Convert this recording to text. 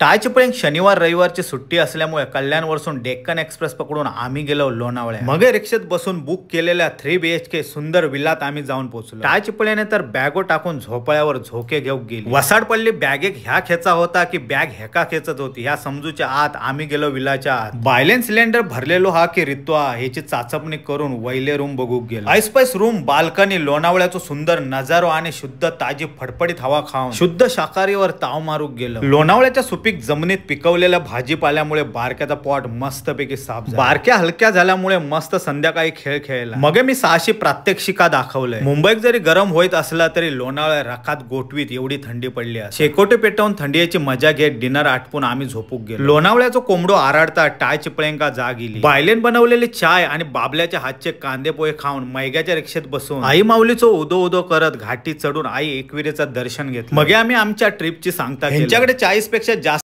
टाळचिपळेंक शनिवार रविवारची सुट्टी असल्यामुळे कल्याण वरसून डेक्कन एक्सप्रेस पकडून आम्ही गेलो लोणावळ्या। मगे रिक्षेत बसून बुक केलेल्या 3 BHK सुंदर विलात आम्ही जाऊन पोहोचलो। टाळचिपळ्याने तर बॅगो टाकून झोपाळ्यावर झोके घेऊन गेली। वसाड पडली बॅगेक ह्या खेचा होता की बॅग हेका खेचत होती ह्या समजूच्या आत आम्ही गेलो विलाच्या आत। बायलेन सिलेंडर भरलेलो हा की रित्वा ह्याची चाचपणी करून वैले रूम बघू गेलो। ऐसपैस रूम, बाल्कनी, लोणावळ्याचो सुंदर नजारो आणि शुद्ध ताजी फडफडीत हवा खाऊन शुद्ध शाकाहारीवर ताव मारू गेलो। लोणावळ्याच्या सुपीक जमिनीत पिकवलेल्या भाजीपाल्यामुळे बारक्याचा पॉट मस्तपैकी साफ झाला। बारक्या हलक्या झाल्यामुळे मस्त संध्याकाळी खेळ खेळला। मग मी साहसी प्रात्यक्षिका दाखवलंय। मुंबईत जरी गरम होत असला तरी लोणावळ्या रखात गोठवीत एवढी थंडी पडली आहे। शेकोटे पेटवून थंडीची मजा घेत डिनर आटपून आम्ही झोपूक गेलो। लोणावळ्याचो कोंबडो आराडता टाळचिपळेंका जाग इली। बायलेन बनवलेली चाय आणि बाबल्याच्या हातचे कांदे पोहे खाऊन मैग्याच्या रिक्षेत बसून आई माऊलीचो उदो उदो करत घाटी चढून आई एकविरेचा दर्शन घेतलं। मग आम्ही आमच्या ट्रिपची सांगता केली। यांच्याकडे 40 पेक्षा जास्त